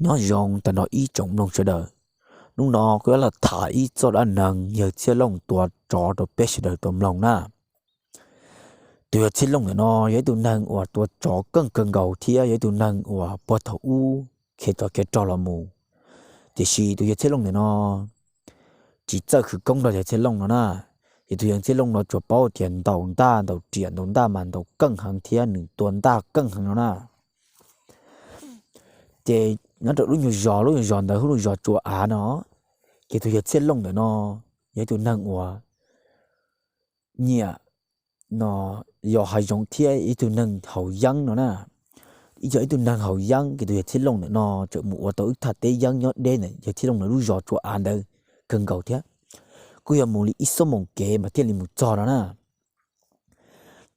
Nyob zoo tag nrho ib tsoom mloog sawv daws. Hnub no kuv yuav los tham ib txoj dab neeg yawg Txhiaj Looj tua tsov rau peb sawv daws tau mloog na. Tus yawg Txhiaj Looj ntawm no yog ib tug neeg uas tua tsov keej kawg nkaus thiab yog ib tug neeg uas puag thaum ub khiav tsov khiav rog los mus. Tiam sis tus yawg Txhiaj Looj ntawm no tsis txawj khwv koob nrog yawg Txhiaj Looj no na. Ces tus yawg Txhiaj Looj no tsuas paub tias ntaus ntaj ntaus riam, ntaus ntaj mas ntaus keej heev thiab nws tua ntaj keej heev no na. Ces nyob rau lub nyuag zos, lub nyuag zos ntawd hu lub zos Tsua Av no, ces tus yawg Txhiaj Looj ntawm no yog ib tug neeg uas nyiam no yos hav zoov thiab ib tug neeg haus yeeb no na. Yog ib tug neeg haus yeeb ces tus yawg Txhiaj Looj ntawm no txawm mus ua tau ib thaj teb yeeb nyob deb ntawm yawg Txhiaj Looj lawv lub zos Tsua Av ntawd kawg nkaus thiab. Kuj yog mus li ib xuab moos kev mas thiaj li mus txog no na.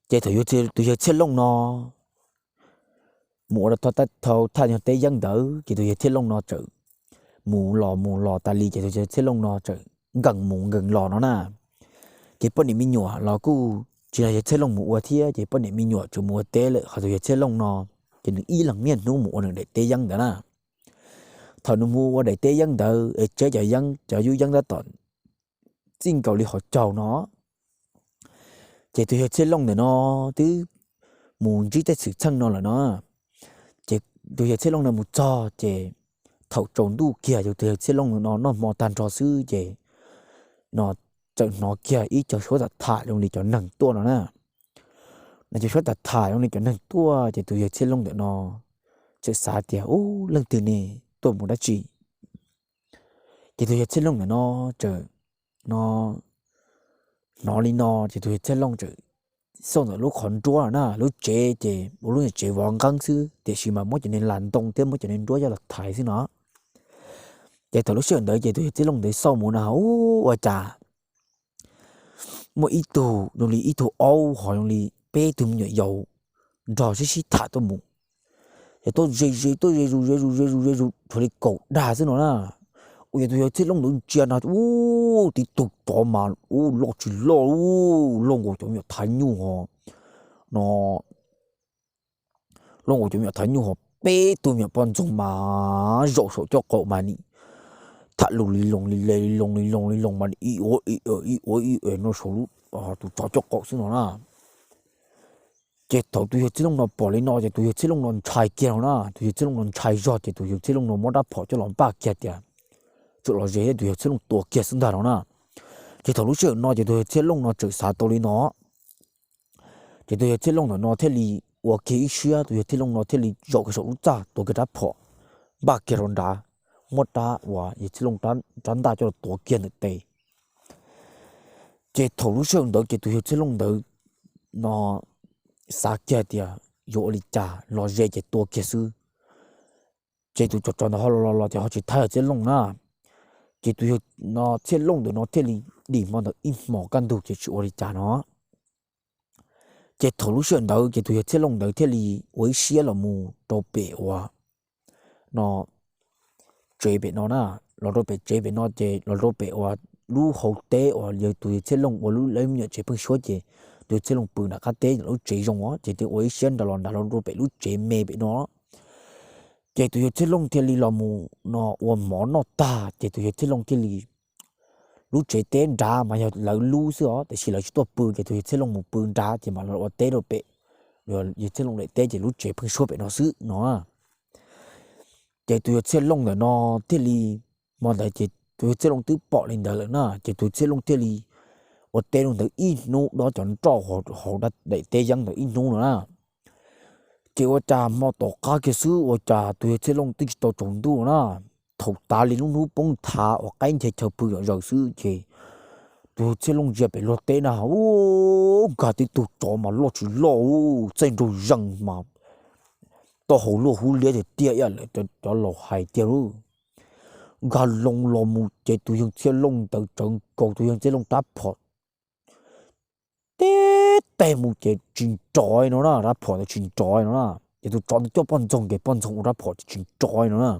Ces thaum tus yawg Txhiaj Looj no mus ua tau thaj nyuag teb yeeb ntawd ces tus yawg Txhiaj Looj no txawm mus los mus los tas li ces tus yawg Txhiaj Looj no txawm nkees mus nkees los no na. Ces poj niam me nyuam los kuj tsis yog yawg Txhiaj Looj mus ua thiab, ces poj niam me nyuam txawm mus ua teb lawm, ho tus yawg Txhiaj Looj no ces nws ib leeg niaj hnub mus ua nws daim teb yeeb ntawd na. Thaum nws mus ua daim teb yeeb ntawd es tseb cov yeeb, cov yub yeeb tab tom txij nkaus li hauv caug no, ces tus yawg Txhiaj Looj ntawm no twb mus ntsib tej xwm txheej no lawm no. Ces tus yawg Txhiaj Looj no mus txog ces thaum tsaus ntuj kiag ces tus yawg Txhiaj Looj no noj hmo tag nrho xwb ces no txawm hnov kiag ib co suab tam tham zoo li cov neeg tuaj no na. No cov suab tam tham zoo li cov neeg tuaj ces tus yawg Txhiaj Looj ntawm no txawm xav tias, Ub, leej twg ne, tuaj mus dab tsi? Ces tus yawg Txhiaj Looj ntawm no txawm no hnov li no ces tus yawg Txhiaj Looj txawm xauj ntawm lub qhov nruab na, lub tsev ces ua lub nyuag tsev vov nqeeb xwb tiam sis mas muab cov niag las ntoo thiab muab cov niag nruab coj los thaiv xwb no. Ces thaum lub sij hawm ntawd ces tus yawg Txhiaj Looj ntawd xauj mus na, ub, ua cas muaj ib tug zoo li ib tug aub ho zoo li peb tug me nyuam yaus nrog sib sib tham tuaj mus. Ces tuaj ze ze tuaj ze zus ze zus ze zus ze zus tshuav li kaum dag xwb no na. Ua ces tus yawg Txhiaj Looj ntawd ntsia na, ub, tib tug tsov mas ub loj tsis loj, ub, loj nkaus cov me nyuam thav nyuj ho no, loj nkaus cov me nyuam thav nyuj ho peb tug me nyuam poj ntxoog mas zaum saum caj qaum mas nim tham lus li loos li le li loos li loos li loos mas nim ib ua ib ua ib ua ib ua no saum lub tus tsov caj qaum xwb no na. Ces thaum tus yawg Txhiaj Looj no pom li no ces tus yawg Txhiaj Looj no ntshai kiag no na, tus yawg Txhiaj Looj no ntshai zog ces tus yawg Txhiaj Looj no muab rab phom coj los npaj kiag tias tsuam los ze thiab tus yawg Txhiaj Looj tua kiag xwb ntag no na. Ces thaum lub sij hawm no ces tus yawg Txhiaj Looj no txawm xav tau li no, ces tus yawg Txhiaj Looj ntawm no thiaj li ua kiag ib siab, tus yawg Txhiaj Looj no thiaj li zaum kiag saum lub txaj tua kiag rab phom, npaj kiag rau nrad, muab rab uas yawg Txhiaj Looj rab ntaj coj los tuav kiag ntawm tes. Ces thaum lub sij hawm ntawd ces tus yawg Txhiaj Looj ntawd no xav kiag tias yuav ua li cas, los ze ces tua kiag xwb. Ces tus tsov tsov ntawd ho los los los ces ho tsis thab yawg Txhiaj Looj na. Ces tus yawg no Txhiaj Looj ntawm no thiaj li dim hmo ntawd ib hmos kaj ntug ces tsis ua li cas no. Ces thaum lub sij hawm ntawd ces tus yawg Txhiaj Looj ntawd thiaj li ua ib siab los mus rau pem uas no tsev pem no na, los rau pem tsev pem no ces los rau pem uas lub hau teb uas yawg tus yawg Txhiaj Looj ua lub lawv me nyuam tsev pheeb suab ces tus yawg Txhiaj Looj pw nram qab teb lub tsev zoo os, ces thiaj ua ib siab nrad los nrad los rau pem lub tsev me pem no. Ces tus yawg Txhiaj Looj thiaj li los mus no ua mov noj tag ces tus yawg Txhiaj Looj thiaj li, lub tsev teb nrad mas yog lawv lub xwb os, tiam sis lawv tsis tuaj pw ces tus yawg Txhiaj Looj mus pw nrad ces mam los ua teb rau pem yawg Txhiaj Looj daim teb ces lub tsev pheeb suab pem no xwb no. Ces tus yawg Txhiaj Looj ntawm no thiaj li, hmo ntawd ces tus yawg Txhiaj Looj twb pom li ntawd lawm na, ces tus Txhiaj Looj thiaj li ua teb rau ntawd ib hnub, dob cov nroj hauv daim teb yeeb ntawd ib hnub no na. Ces ua cas hmo tom qab kiag xwb ua cas tus yawg Txhiaj Looj twb tsis tau tsaus ntuj na, thaum tas li lub hnub poob thav uas qaib nce chaw pw zom zaws xwb ces tus yawg Txhiaj Looj ntsia pem luag teb na, ub, nkag tib tug tsov mas loj tsis loj, txaij nraug zees mas taub hau luaj hub liab tiag tiag ib yam li cov laus hais tiag lauj. Nkag loo los mus ces tus yawg Txhiaj Looj ntawd tsawv nkaus tus yawg Txhiaj Looj rab phom tib teg mus ces tsis nrov no na, rab phom ntawd tsis nrov no na. Ces tus tsov ntawd coj poj ntxoog ces poj ntxoog ua rab phom ces tsis nrov no na.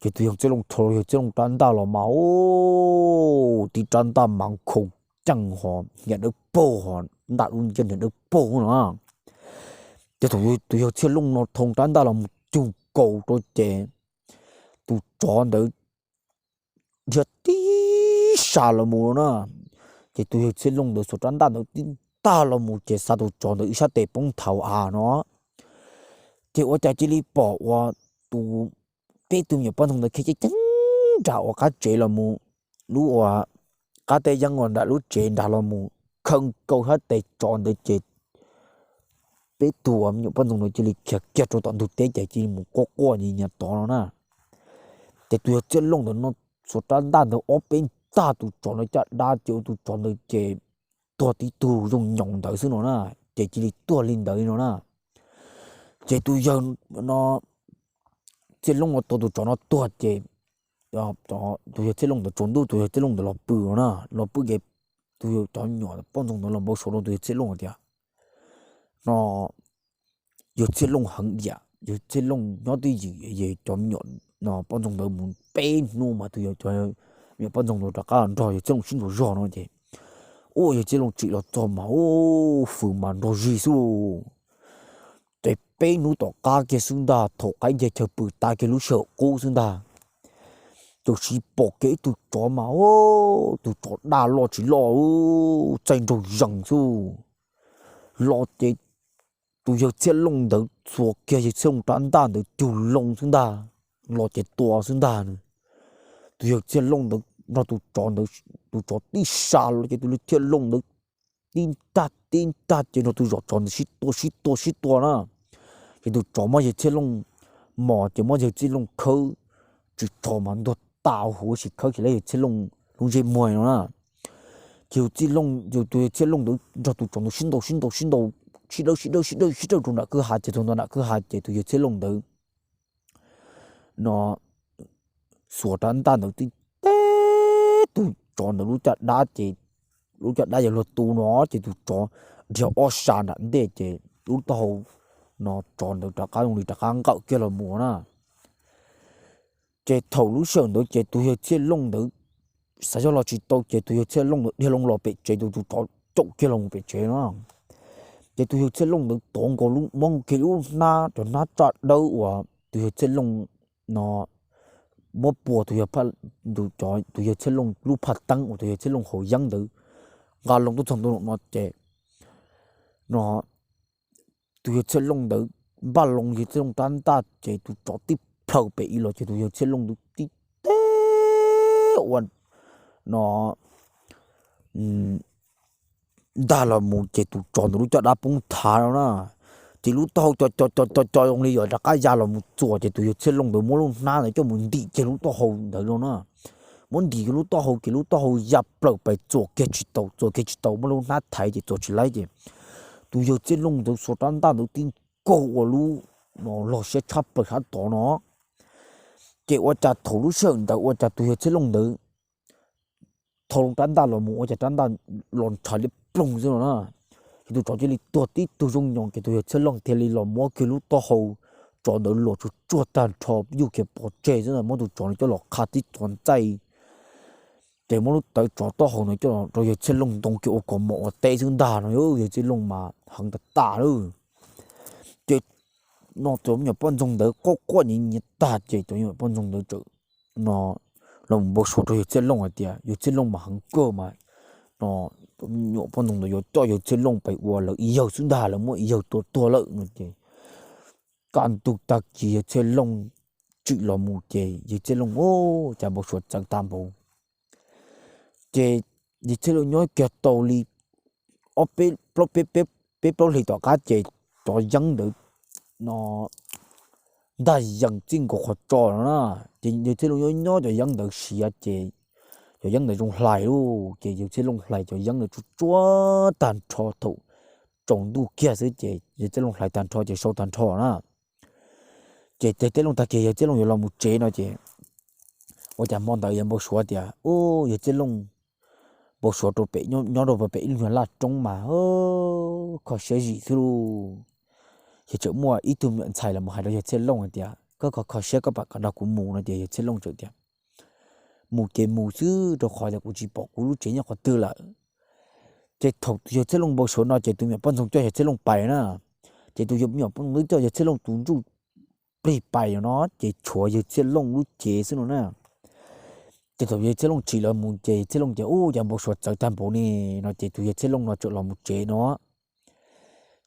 Ces tus yawg Txhiaj Looj rho yawg Txhiaj Looj rab ntaj los mas, ub, tib rab ntaj mas nkhaus ceej ho nyias dawb paug ho, ntaj dub nciab nyias dawb paug no. Ces thaum tus yawg Txhiaj Looj no rho rab ntaj los mus cug nkaus rau ces tus tsov ntawd dhia tib sab los mus na, ces tus yawg Txhiaj Looj ntawd xuas rab ntaj ntawd tib ntaj los mus ces xa tus tsov ntawd ib sab tes poob nthav av no. Ces ua cas cia li pom uas tus, peb tus me nyuam poj ntxoog ntawd khiav ceev ceev nram uas qab tsev los mus, lub uas qab teb yeeb uas nram lub tsev nrad los mus, khawm nkaus sab tes tsov ntawd ces peb tug me nyuam poj ntxoog ntawd cia li khiav kiag rau tom ntug teb ces cia li mus quaj quaj nyias nyias tod no na. Ces tus yawg Txhiaj Looj ntawd no xuas rab ntaj ntawd ob peb ntaj tus tsov ntawd caj dab ces ua tus tsov ntawd ces tuag tib tug zoo nyoos ntawd xwb no na, ces cia li tuag li ntawd no na. Ces tus yawg no, Txhiaj Looj no tua tus tsov no tuag ces tus yawg Txhiaj Looj ntawd tsaus ntuj tus yawg Txhiaj Looj ntawd los pw no na, los pw ces tus yawg cov me nyuam poj ntxoog ntawd los npau suav rau tus yawg Txhiaj Looj tias no yawg Txhiaj Looj heev yam, yawg Txhiaj Looj nyob twj ywm es cov me nyuam poj ntxoog ntawd mus peb hnub mas tus yawg cov me nyuam poj ntxoog ntawd rov qab los nrog yawg Txhiaj Looj sib nraus zog no ces ua yawg Txhiaj Looj tsim los txog mas ua fws mas nrog zig xwb. Ces peb hnub tom qab kiag xwb ntag thaum qaib nce chaw pw tas kiag lub sij hawm qub xwb ntag, tus siv pom kiag ib tug tsov mas ua tus tsov daj loj tsis loj, txaij nraug zees xwb. Los ces tus yawg Txhiaj Looj ntawd xuas kiag yawg Txhiaj Looj rab ntaj ntawd cug loo xwb ntag, los ces tua xwb ntag. Tus yawg Txhiaj Looj ntawd nrog tus tsov ntawd, tus tsov tib sa los ces tus yawg Txhiaj Looj ntawd tib ntaj tib ntaj ces nrog tus zom tsov ntawd sib tua sib tua sib tua na. Ces tus tsov muab yawg Txhiaj Looj mos ces muab yawg Txhiaj Looj khawb tsis tshua mas ntuag tas huv tsis khawb tsis la yawg Txhiaj Looj lub ntsej muag no na. Ces yawg Txhiaj Looj, tus yawg Txhiaj Looj ntawd nrog tus tsov ntawd sib ntaus sib ntaus sib ntaus, sib dawb sib dawb sib dawb sib dawb rau nram kwj ha ces txog nram kwj ha ces tus yawg Txhiaj Looj ntawd no xuas rab ntaj ntawd tib teb tus tsov ntawd lub caj dab ces lub caj dab yog luag tu no ces tus tsov dhia ob sab nram ntej ces lub taub hau no tsov ntawd rov qab zoo li rov qab nqawm kiag los mus na. Ces thaum lub sij hawm ntawd ces tus yawg Txhiaj Looj ntawd xav yog los tsis tau ces tus yawg Txhiaj Looj ntawd dhia loo los pem tsev, tus tus tsov caum kiag los mus pem tsev no. Ces tus yawg Txhiaj Looj ntawd tov nkaus lub, muab kiag lub hnab, cov hnab tsaj dawb uas tus yawg Txhiaj Looj no muab pua tus yawg, tus yawg Txhiaj Looj lub phaj teeb uas tus yawg Txhiaj Looj haus yeeb ntawd nqa loo tuaj txog ntua no ces no tus yawg Txhiaj Looj ntawd npaj loo yawg Txhiaj Looj rab ntaj ces tus tsov tib plhaw pem ib los ces tus yawg Txhiaj Looj ntawd tib teb ua no ntag los mus ces tus tsov ntawd lub caj dab poob thav no na. Ces lub taub hau co co co co co zoo li yog rov qab ya los mus txuas ces tus yawg Txhiaj Looj ntawd muab lub hnab ntawd coj mus ntim kiag lub taub hau ntawd no na. Muab ntim kiag lub taub hau ces lub taub hau ya plaws pais txuas kiag tsis tau, txuas kiag tsis tau, muab lub hnab thaiv ces txuas tsis laib ces tus yawg Txhiaj Looj ntawd xuas rab ntaj ntawd tib nkaug ua lub no log siab tshab plaws sab tod no. Ces ua cas thaum lub sij hawm ntawd ua cas tus yawg Txhiaj Looj ntawd thau loo rab ntaj los mus ua cas rab ntaj los ntshav liab ploog xwb no na. Ces tus tsov cia li tuag tib tug zoo nyoos ces tus yawg Txhiaj Looj thiaj li los muab kiag lub taub hau tsov ntawd luam tsuag tsuag tag nrho yug kiag pov tseg xwb ntag, muab tus tsov no coj los qha tib txhua ntxaij. Ces muab lub tawv tsov taub hau no coj los rau yawg Txhiaj Looj ntoo kiag ua kaus mom ua teb xwb ntag no, yawg Txhiaj Looj mas heev tas tas lawm. Ces no cov me nyuam poj ntxoog ntawd quaj quaj nyiav nyiav tag ces cov me nyuam poj ntxoog ntawd txawm no los npau suav rau yawg Txhiaj Looj hais tias yawg Txhiaj Looj mas heev kawg mas no, cov me nyuam poj ntxoog ntawd yuav coj yawg Txhiaj Looj pais ua lawv ib yawg xwb ntag, lawv muab ib yawg tua tuag lawm no ces kaj ntug tag kis yawg Txhiaj Looj tsim los mus ces yawg Txhiaj Looj ua cas npau suav txawv tag npaum. Ces yawg Txhiaj Looj nyob kiag tau li ob peb plaub hlis tom qab ces cov yeeb ntawd no ntag yees txij nkaus qhov tso no na. Ces yawg Txhiaj Looj nyob nyob cov yeeb ntawd siav ces cov yeeb ntawd zoo hlais lauj, ces yawg Txhiaj Looj hlais cov yeeb ntawd tsuag tsuag tag nrho thaum tsaus ntuj kiag xwb ces yawg Txhiaj Looj hlais tag nrho ces sau tag nrho na. Ces yawg Txhiaj Looj tag kis yawg Txhiaj Looj yuav los mus tsev no ces ua cas hmo ntawd yawg npau suav tias u yawg Txhiaj Looj npau suav rau pem, nyob rau pem ib lub nyuag laj roob mas kho siab zim xwb lauj. Ces txawm muaj ib tug me nyuam ntxhais los mus hais rau yawg Txhiaj Looj hais tias koj kho kho siab koj pam kom nrog kuv mus no ces yawg Txhiaj Looj txawm tias mus ces mus xwb rau qhov tias kuv tsis pom kuv lub tsev nyob qhov twg lawm. Ces thaum tus yawg Txhiaj Looj npau suav no ces tus me nyuam poj ntxoog coj yawg Txhiaj Looj pais na. Ces tus me nyuam poj ntxoog coj yawg Txhiaj Looj tus ntsuj plig pais no ces tshuav yawg Txhiaj Looj lub cev xwb no na. Ces thaum yawg Txhiaj Looj tsim los mus ces Txhiaj Looj tias, Ub, cas npau suav txawv tag npaum ne, no ces tus yawg Txhiaj Looj no txawm los mus tsev no.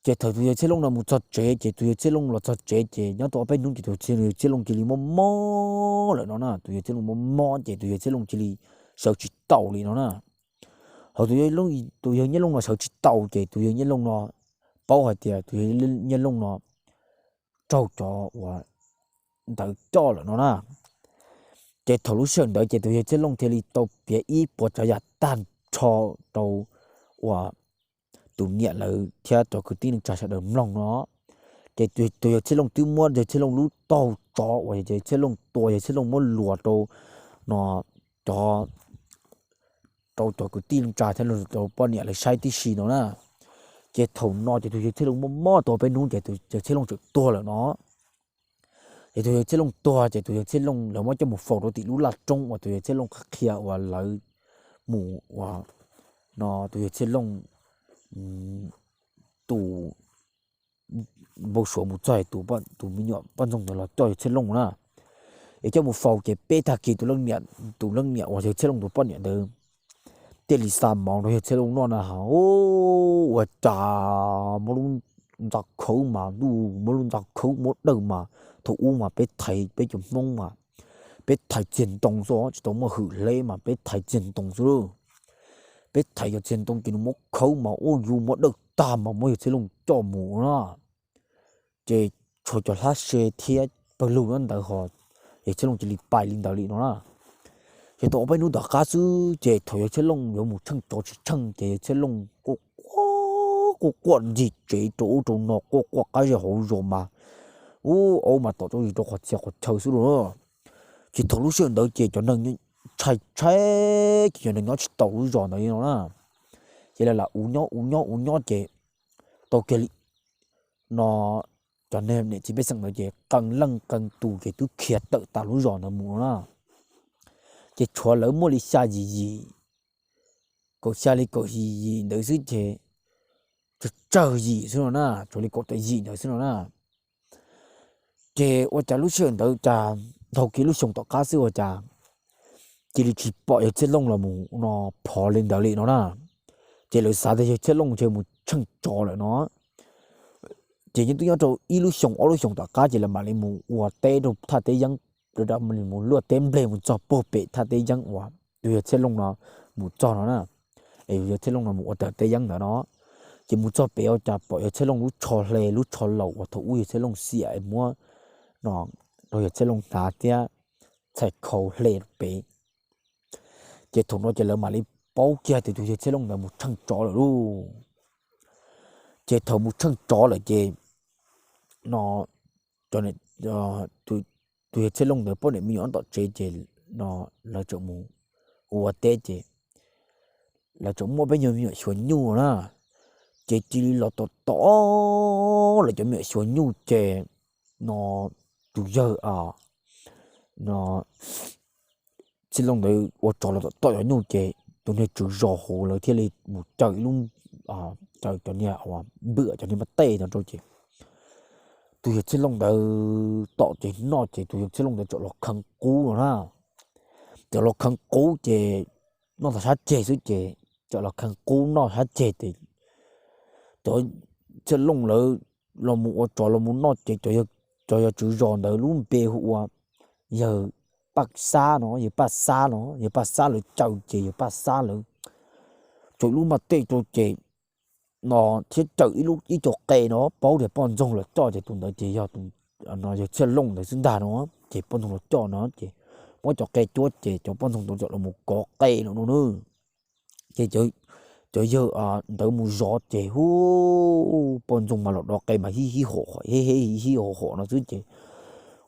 Ces thaum tus yawg Txhiaj Looj no mus txog tsev ces tus yawg Txhiaj Looj los txog tsev ces nyob tau ob peb hnub ces tus yawg Txhiaj Looj cia li mob mob lawm no na. Tus yawg Txhiaj Looj mob mob ces tus yawg Txhiaj Looj cia li sawv tsis tau li no na. Hos tus yawg Nyiaj Looj no sawv tsis tau ces tus yawg Nyiaj Looj no paub hais tias tus yawg Nyiaj Looj no raug cov uas ntawd coj lawm no na. Ces thaum lub sij hawm ntawd ces tus yawg Txhiaj Looj thiaj li tau piav ib puas tsav yam tag nrho rau uas tus niam lawv thiab cov kwv tij neej tsa sawv daws mloog no. Ces tus yawg Txhiaj Looj twb muab yawg Txhiaj Looj lub taug tsov uas yawg Txhiaj Looj tua yawg Txhiaj Looj muab luas rau no cov rau cov kwv tij neej tsa thiab rau poj niam lawv saib tib si no na. Ces thaum no ces tus yawg Txhiaj Looj mob mob tau peb hnub ces tus yawg Txhiaj Looj txawm tuag lawm no. Ces tus yawg Txhiaj Looj tuag ces tus yawg Txhiaj Looj lawv muab coj mus faus rau tim lub laj roob uas tus yawg Txhiaj Looj qhia uas lawv mus uas no tus yawg Txhiaj Looj tus npau suav mus txog tus me nyuam poj ntxoog ntawd los coj yawg Txhiaj Looj na. Es coj mus faus ces peb tag kis tus leej niam, tus leej niam uas yawg Txhiaj Looj tus poj niam ntawd thiaj li xa mov rau yawg Txhiaj Looj noj na has, ua cas muab lub ntxa khawb mas, muab lub ntxa khawb muab dawj mas, thaum ub mas peb thaiv peb cov Hmoob mas peb thaiv txiag ntoo xwb tsis tau muaj hwm hleb mas peb thaiv txiag ntoo xwb. Peb thaiv cov txiag ntoo ces nws muab khawb mas ua yus muab dawj tag mas muab yawg Txhiaj Looj coj mus na. Ces tshuav cov hlab se thiab pawg lug nyob ntawd ho yawg Txhiaj Looj cia li pais li ntawd li no na. Ces tau ob peb hnub tom qab xwb ces thaum yawg Txhiaj Looj yuav mus tsheej tsov tsis tsheej ces yawg Txhiaj Looj quaj quaj quaj ncig tsev rau ub rau no quaj quaj qab zej hauv zos mas ub aub mas tom rau zis rau qhov txhia qhov chaw xwb lauj. Ces thaum lub sij hawm ntawd ces cov neeg ntshai tshaib ces cov neeg nyob tsis tau lub zos ntawd li no na. Ces lawv lam ua nyob ua nyob ua nyob ces tau kiag li no cov niam txiv pej xeem ntawd ces qee leej qee tus ces twb khiav tawm tas lub zos ntawd mus no na. Ces tshuav lawv muaj li xya yim yim, kaum xya li kaum yim yim ntawd xwb ces tsawg tsawg yim xwb no na, tshuav li kaum tawm yim ntawd xwb no na. Ces ua cas lub sij hawm ntawd cas dhau kiag lub xyoo tom qab xwb ua cas cia li tsis pom yawg Txhiaj Looj los mus no phov li ntawd li no na. Ces lawv xav tias yawg Txhiaj Looj ntshe mus tsheej tsov lawm no. Ces yeej twb nyob rau ib lub xyoo ob lub xyoo tom qab ces lawv mam li mus ua teb rau thaj teb yeeb, mus luaj teb nplej mus txog puag pem thaj teb yeeb uas tus yawg Txhiaj Looj no mus txog no na. Es yawg Txhiaj Looj no mus ua teb yeeb ntawd no, ces mus txog pem ua cas pom yawg Txhiaj Looj lub tsho hle lub tsho laus uas thaum ub yawg Txhiaj Looj xiam es muab no rau yawg Txhiaj Looj hnav thiab txhais khau hle pem. Ces thaum no ces lawv mam li paub kiag tias tus yawg Txhiaj Looj ntawd mus tsheej tsov lawm lauj. Ces thaum mus tsheej tsov lawm ces no tus yawg Txhiaj Looj ntawd poj niam me nyuam tom tsev ces no lawv txawm mus ua teb ces lawv txawm muaj peb nyuag me nyuam xyuas nyuj na. Ces cia li los tom tom lawv cov me nyuam xyuas nyuj ces no tus yawg no Txhiaj Looj ntawd ua tsov los tom tom cov nyuj ces tus niag tswv zos hauv lawv thiaj li mus caw ib lub, caw cov niag npwm cov niag mas tej no rau ces tus yawg Txhiaj Looj ntawd tom ces noj ces tus yawg Txhiaj Looj ntawd txawm los kheev qub no na. Txawm los kheev qub ces noj tag sab ceg xwb ces txawm los kheev qub noj sab ceg ces cov Txhiaj Looj lawv los mus ua tsov los mus noj ces cov yawg tswv zos ntawd lub npe hu ua yawg Paj Xab no, yawg Paj Xab no, yawg Paj Xab lawv caw ces yawg Paj Xab lawv txawm lub mas tej rau ces no thiab caw ib lub ib co qe no paub tias poj ntxoog los coj ces tus ntawd ces yog tus yawg Txhiaj Looj ntawd xwb ntag no. Ces poj ntxoog los coj no ces muab cov qe cuab ces cov poj ntxoog ntawd txawm los mus kov qe no no na. Ces cov yawg ntawd mus zov ces hu poj ntxoog mas los dov qe mas hib hib hom hib hib hom hom no xwb ces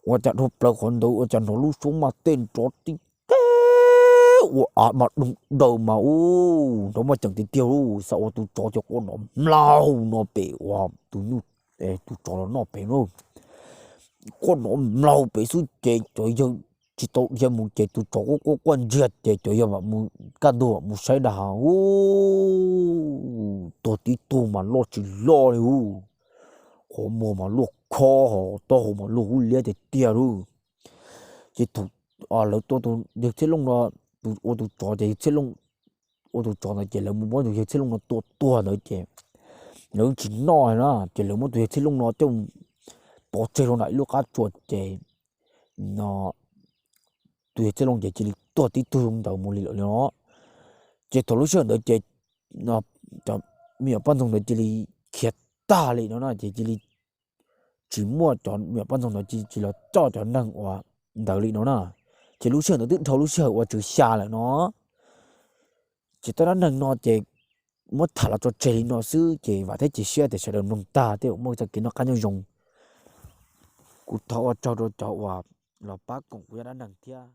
ua cas dhau plaws qhov ntawd ua cas hnov lub suab mas tej nrov tib teb ua av mas doo daws mas ub nrov mas ceem tiag tiag lauj. Xav ua tus tsov ces quaj nrov mlaug no pem uas tus nyuj, tus tsov los noj pem lauj. Quaj nrov mlaug pem xwb ces cov yawg tsis tau dhia mus ces tus tsov quaj quaj quaj ntsiag ces cov yawg mam mus kaj ntug mam mus saib dag hu tuag tib tug mas loj tsis loj li hu, qhov muag mas luaj kho hos taub hau mas luag hub liab tiag tiag lauj. Ces thaum lawv tua tus yawg Txhiaj Looj no, tus ua tus tsov ces yawg Txhiaj Looj ua tus tsov ntawd ces lawv mus muab tus yawg Txhiaj Looj no tua tuag ntawd ces lawv tsis noj na, ces lawv muab tus yawg Txhiaj Looj no coj pov tseg rau nram ib lub qab tsua ces no tus yawg Txhiaj Looj ces cia li tuag tib tug zoo ntawd mus li lawm no. Ces thaum lub sij hawm ntawd ces cov me nyuam poj ntxoog ntawd cia li khiav tag li no na, ces cia li tsis muaj cov me nyuam poj ntxoog ntawd cia li los coj cov neeg uas ntawd li no na. Ces lub sij hawm ntawd twb dhau lub sij hawm uas tswv xya lawm no. Ces tej dab neeg no ces muab tham los tso tseg li no xwb ces vam thiab cia siab tias sawv daws mloog tag thiaj muaj txoj kev noj qab nyob zoo. Kuv thov ua tsaug rau cov uas los pab koom kuv zaj dab neeg thiab.